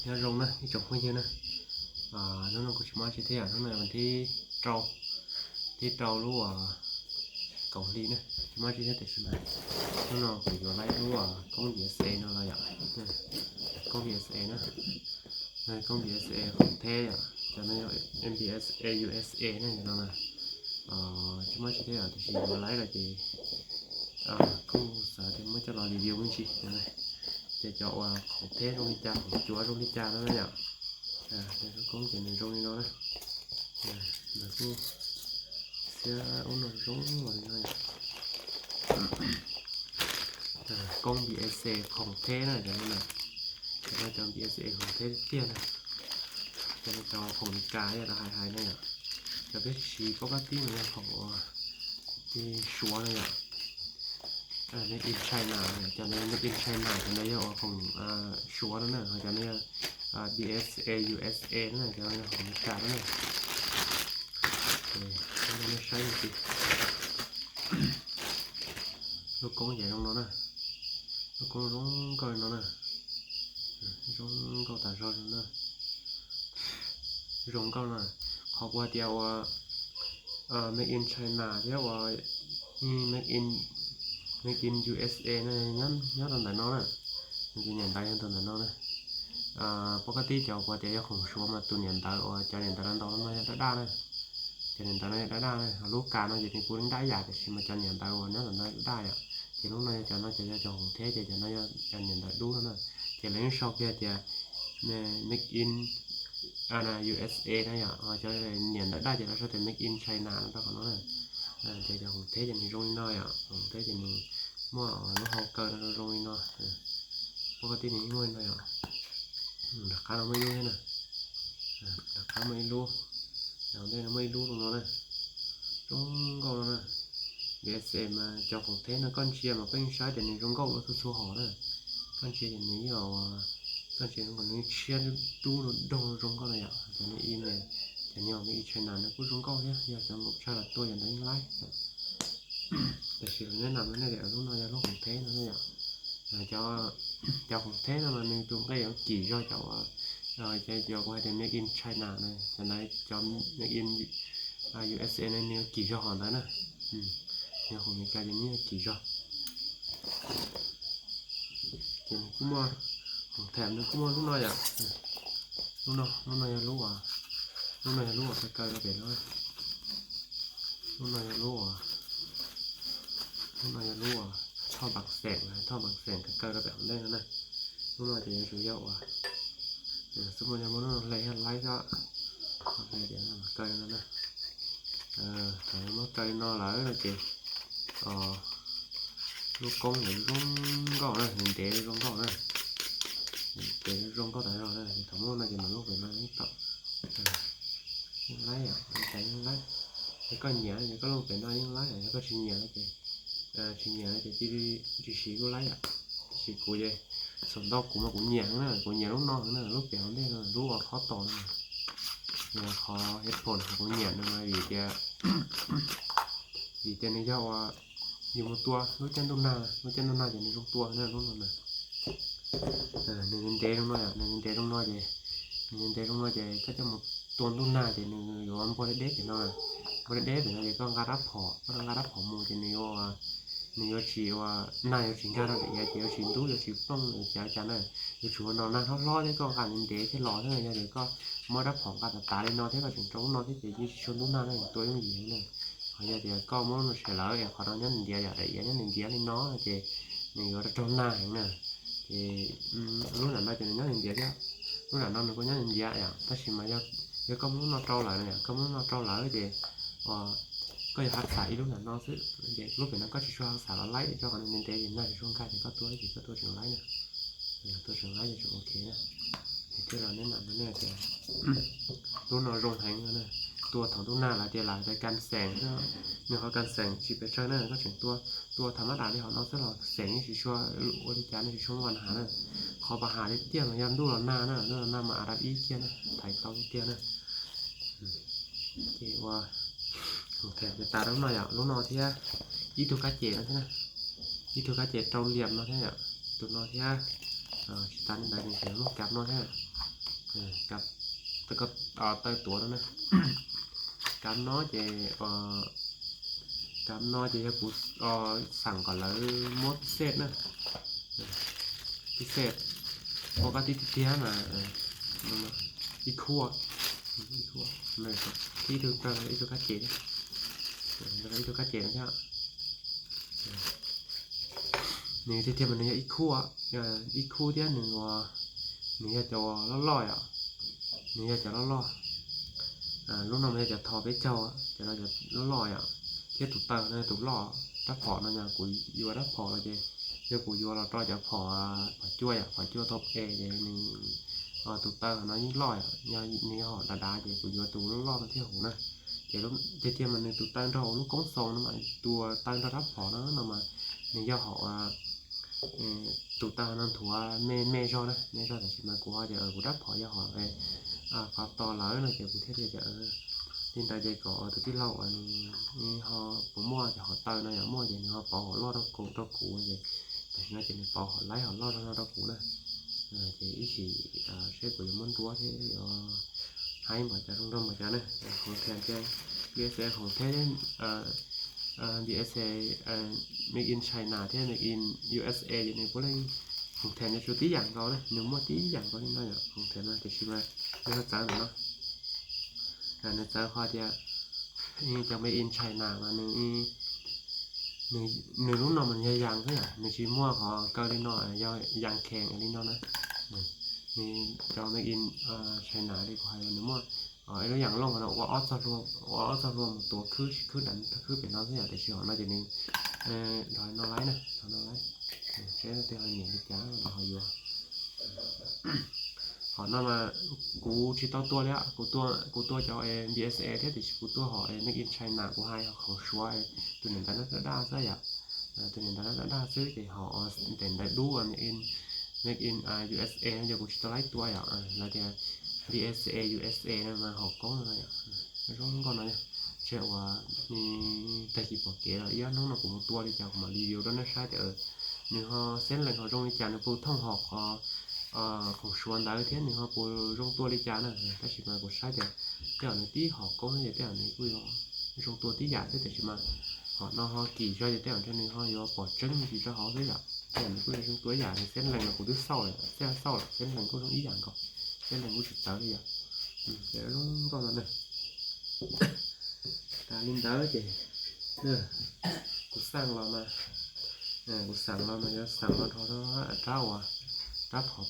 Nyob zoo na ib tsoom phooj ywg na, hnub no kuv tsis muaj tsi thiab, hnub no thib rau, thib rau lub kaum hli na, tsis muaj tsi thiab tiam sis mas hnub no kuv yuav laib lub koob U S A no los yom, koob U S A na, koob U S A khoom theb yom, cov no yog M B S A U S A na, cov no na, tsis muaj tsi thiab yom, tiam sis yuav laib los ces kuj xav tias muab coj los review me ntsis tias cov uas khoom theb zoo li cas, khoom cuav zoo li cas no na yom. Lub koob ces nws zoo li no na, nws kuj xiab ub no zoo li no yom. Koob B S A khoom theb na cov no na, cov no cov B S A khoom theb tiag tiag na, cov no cov khoom Amelikas yog lawv hais hais na yom. Cov peb siv pab kab tib no yog khoom Suav na yom. Made in China, cov no made in China, cov no yog uas khoom Suav no na, ho cov no yog B S A U S A no na, cov no yog khoom Amelikas no na. Nej saib no, lub koob ces zoo no na, lub koob zoo nkauj li no na, zoo nkauj tas zog li na, zoo nkauj na. Qhov kuv hais tias uas made in China thiab uas made in U S A no nyob rau ntawm no na, tus niam ntawv yog tus ntawm no na. Pab kab tib cov kuv tias yog khoom Suav mas tus niam ntawv uas cov niam ntawv ntau no yog daj daj na, cov niam ntawv no yog daj daj na, ho lub kas no ces nws puv leej daj ib yam tiam sis mas cov niam ntawv uas nyob ntawm no daj yom. Ces lub no yog cov no ces yog cov khoom theb ces cov no yog cov niam ntawv dub no na. Ces lawv yeej sau kiag tias made in U S A na yom, ho cov niam ntawv daj ces lawv sau tias made in China no rau qhov no na. Ces cov khoom theb ces nws zoo li no yom, khoom theb ces nws muaj lub hau kaw no zoo li no. Pab kab tib nws muaj li no yom, nram qab no muaj ib lub thiab na, nram qab muaj ib lub, ntej no muaj ib lub zoo no na, zoo nkauj no na. B S A mas cov khoom theb no koj ntsia mas koj yeej saib tias nws zoo nkauj dua txhua txhua hom na. Koj ntsia ces nws yeej, koj ntsia nws tshiab dub dub daug zoo nkauj na yom, cov no ib me, cov no made in China no kuj zoo nkauj thiab, yog cov nkaum tsawg los tua cov ntawd yeej laib. Tiam sis lawv neb nam nej tias lub no yog lub khoom theb no na yom. Cov khoom theb no mas nws tus nqe yuav kim zog cov, cov kuv hais tias made in China na, cov ntawd cov made in U S A no nws yuav kim zog hom ntawd na. Nws khoom Amelikas ces nws yuav kim zog. Ces nws kuj muaj, khoom theb nws kuj muaj lub no yom. Lub no, lub no yog lub, lub no yog lub uas kaw kaw rau pem no. Lub no yog lub, lub no yog lub thoj npav xeem, thoj npav xeem kaw kaw rau pem hauv ntej no na. Lub no ces yuav tsum yog uas, xub muaj yog muab lub no hle yog laib xwb, hle tias kaw no na. Thaum muab kaw li no lawm no ces lub koob nws zoo nkauj na, nws ntev zoo nkauj na, ntev zoo nkauj tas zog na. Thaum muab no ces mam lub pem no ib tom, yeej laib yom, yeej laib. Yog koj nyiam ces koj lub pem no yeej laib, yog koj tsis nyiam ces, tsis nyiam ces cia li tsis siv kuj laib yom. Tab sis kuv ces xav ntau kuv mas kuv nyiam heev na, kuv nyiam lub no heev na, lub pem hauv ntej no, lub uas khob tos no, qhov headphone kuv nyiam no mas vim tias, vim tias nws yog uas yus mus tua lub caij ntuj nag, lub caij ntuj nag ces nws zoo tua na lub no na. Nws ntev zoo no yom, nws ntev zoo no ces, nws ntev zoo no ces koj coj mus tua ntuj nag ces nws yuav npog deb deb pem no, npog deb deb pem no ces koj nqa rab phom, koj nqa rab phom mus ces nws yuav, nws yuav tsis ua, nag yuav tsis nkag rau daim iav ces yuav tsis ntub yuav tsis plooj cas cas na. Yuav tsum ua no nag hlob hlob thiab koj nqa ntev ntev thiaj los thiab, yog tias koj muab rab phom nqa tas tas li no thiab koj tseem rau lub no thiab ces yeej tsis tshua ntub nag na, tua yooj yim na. Ho yog tias koj muab lub no tshem lawm es qhov no nyob ntiav yom, daim iav nyob ntiav li no ces nws yuav raug nag heev na. Ces lub nram no ces nws nyob ntiav thiab, lub nram no nws kuj nyob ntiav yom, tab sis mas yog koj muab lub no rau lawm na yom, koj muab lub no rau lawm ces koj yuav hav xav ib lub nram no xwb, ces lub pem no koj tsis tshua hav xav los laib, rau qhov nws ntev ntev ces nag tsis tshua nkag ces koj tua ib chim koj tua tseem laib na, tua tseem laib ces tseem ok na. Ces thiaj los neb nam nej tias lub no zoo heev no na, tua thaum ntuj nag lawm tias lam tias kan xeem, nws qhov kan xeem tsis pes tsawg na, koj tseem tua, tua tham mab dam li hom no xwb los xeem yeej tsis tshua ua li cas, nej tsis tshua muaj nas has na. Qhov pas has li tiag mas yog ntuj los nag na, ntuj los nag mas a dab ib kiag na, thaiv tau li tiag na. Ces ua, ces tas lub no yom, lub no thiab ib tug kab ces no thiab na, ib tug kab ces rau liam no thiab yom, tus no thiab, Tsis tas li ntawd nws tseem muaj kab no thiab, kab taw tuav no na. Kab no ces, kab no ces yog kuv xav kom lawv muab pib xej na, pib xej ua koj tib tiag tiag mas ib khub, ib tug taw ib tug kab ces, ib tug kab ces no thiab. Nws tiag tiag mas nws yog ib khub, ib khub thiab nws, nws yog cov loj loj yom, nws yog cov loj loj. Lub no mas yog cov tho peb caug, cov no cov loj loj yom, thiab tus taw no yog tus loj. Rab phom no yog kuv yuav rab phom los ces yog kuv yuav los rau cov phom, phom cua yom, phom cua thom es ces nws, tus taw no yeej loj yom, nws yog hom dav dav ces kuv yuav tus loj loj no thiaj huv na. Ces tiag tiag mas nws tus taw nrog lub koob xoos no mas tus taw nrog rab phom no no mas nws yog hom, tus taw no nthuav me me zog na, me zog tab sis mas kuv ho tias kuv rab phom yog hom fav tos lawm no ces kuv thiaj tias li ntawd ces kom tus tij laug uas nws ho puas muaj cov hom taw no yog muaj ces nws ho pauv hom loj rau kuv, rau kuv ces tam sim no ces nws pauv hom laib hom loj no rau kuv na. Ces ib sim seb kuv yuav muab nruab thiab yuav haib npaum cas zoo nraug npaum cas na. Khoom them ces B S A khoom them, B S A made in China thiab made in U S A ces nws puav leej khoom them no tsuas tib yam nkaus na, nws muaj tib yam nkaus li no yom, khoom them no tiam sis mas nws ho txawv ntawm no. Nws txawv qhov tias cov made in China mas nws, nws lub no mas nws yog yas xwb yom, nws tsis muaj qhov kaw li no, yog yas khees li no na. Nws cov made in China li kuv hais nws muaj ib lub yas looj no ua ob txog hlua, ua ob txog hlua mus tuav khwb, khwb dav khwb pem no xwb yom, tiam sis hom no ces nws dhov no laib na, dhov no laib. Seb tej ho nyiam li cas los ho yuav. Hom no mas kuv tsis tau tua li, kuv tua cov B S A thiab tiam sis kuv tua hom made in China, kuv hais hom khoom suav, tus niam ntawv no daj daj xwb yom, tus niam ntawv no daj daj xwb ces hom ntev ntawv dub made in U S A no ces kuv tsis tau laib tua yom, lawv tias B S A U S A no mas hom koob no yom, zoo nkauj no. Ntshe uas tag kis pom kev los ib ob hnub no kuv mus tua li cas kuv mam li review rau nej saib tias nws ho xeeb lees ho zoo li cas, nws puas thooj hom khoom suav ntawd thiab nws ho puas zoo tua li cas na. Tab sis mas kuv saib tias tej zaum nws tib hom koob xwb ces tej zaum nws kuj yuav zoo tua tib yam xwb, tiam sis mas hom no ho kim zog ces tej zaum ntshe nws ho yuav pom tseeb me ntsis rau hauv xwb yom. Tej zaum nws kuj yuav zoo tua ib yam, nws xeeb lees los kuv twb xauj lawm, xauj lawm, xeeb lees kuj zoo ib yam nkaus, xeeb lees kuj tsis txawv li yom. Zoo nkauj no na. Tas li ntawd ces kuv xaj los mas, kuv xaj los mas yuav xaj los rau rab uas, rab phom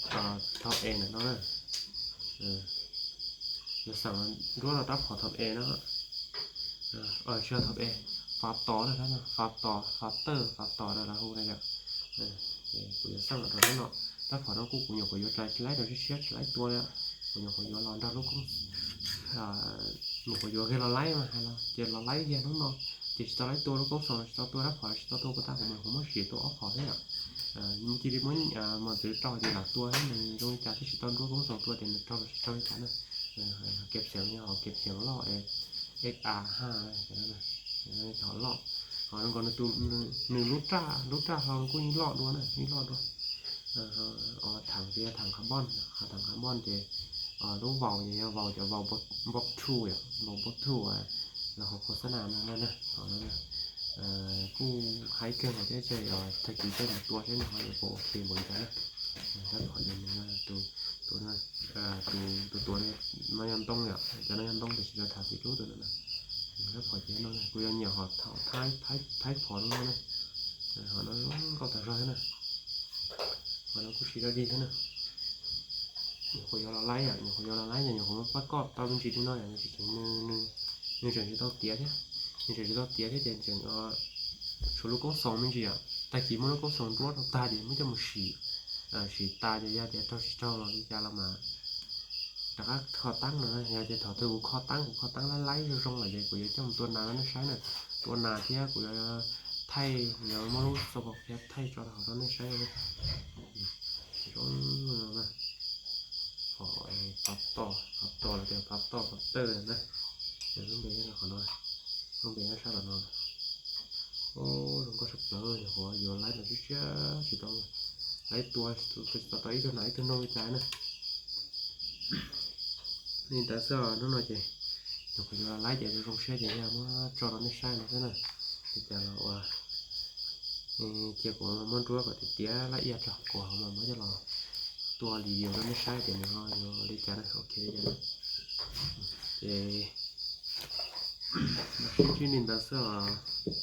thom es ntawm no na. Yuav xaj los nruab rau rab phom thom es no, tsis yog thom es, fav tos na, fav tos, fav tawj, fav tos no lawv hu na yom. Kuv yuav xaj los rau rab no, rab phom no kuj kuv nyuam qhuav yuav rais laib rau siab siab tsis laib tua li, kuv nyuam qhuav yuav los nrog lub koob, nyuam qhuav yuav kiag los laib mas hais los ces los laib kiag hnub no, ces tsis tau laib tua lub koob xoos, tsis tau tua rab phom, tsis tau tua puas tag, kuv mas kuv muab sim tua ob phom thiab yom. Cia li muab mos txwv rau ces lam tua thiab, nws zoo li cas thiab tsis tau nruab koob xoos tua ces nws raug los tsis raug li cas na. Kev xeem yog hom kev xeem loj, X A ha, cov loj, ho zoo nkaus nws lub raj, lub raj hlau kuj yeej loj dua na, yeej loj dua. Thav tias thav carbon, thav carbon ces lub vaus ces yog vaus cov vaus bob two yom, vaus bob two los hauv khos xab nas no na, kuj haib kawg nkaus thiab, tag kis tej mus tua saib nws ho yuav puas ok npaum li cas na. Rab phom ces nws, tus, tus, tus tuav no yog ntoo yom, cov no yog ntoo tiam sis cov thav txiv dub tus no na. Rab phom ces no kuv yog nyiam hom thaum thaib phom no na, hom no zoo nkauj tag zog thiab na, hom no kuj siv dog dig thiab na. Nyuam qhuav yuav los laib yom, nyuam qhuav yuav los laib, nyuam qhuav muab pab koj tau me ntsis li no yom, nws tseem, nws tseem tsis tau tiav thiab, nws tseem tsis tau tiav thiab ces tseem tshuav lub koob xoos me ntsis yom, tag kis muab lub koob xoos nruab rau tag ces muab coj mus sim, sim tas ces yog tias raug tsis raug los li cas los mas rov qab kho taab no, yog tias thaum twg kuv kho taab, kuv kho taab laib laib zoo zoo lawm ces kuv yuav coj mus tua nas rau nej saib na, tua nas thiab kuv yuav thaij, yuav muab lub xoo pom kiag thaij tso rau hauv rau nej saib na. Zoo no na, phom, phom toj, phom toj los tias phom toj phom tawj na, lub npe nyob qhov no, lub npe nyob sab tom no. Zoo nkauj sab plaws, nyuam qhuav yuav laib los siab siab tsis tau, Lawv tua, tua tau ib tug nas ib tug noog li cas na. Li ntawd xwb os, hnub no ces nyuam qhuav yuav los laib ces zoo siab ces yog muab tso rau nej saib no xwb na. Li cas los ua, cia kuv muab nruab kom tiav tiav laj iaj tso, kuv ho muab coj los tua li video rau nej saib tias nws ho yuav li cas na, ok li cas na. Ces sib ntsib li ntawd xwb os.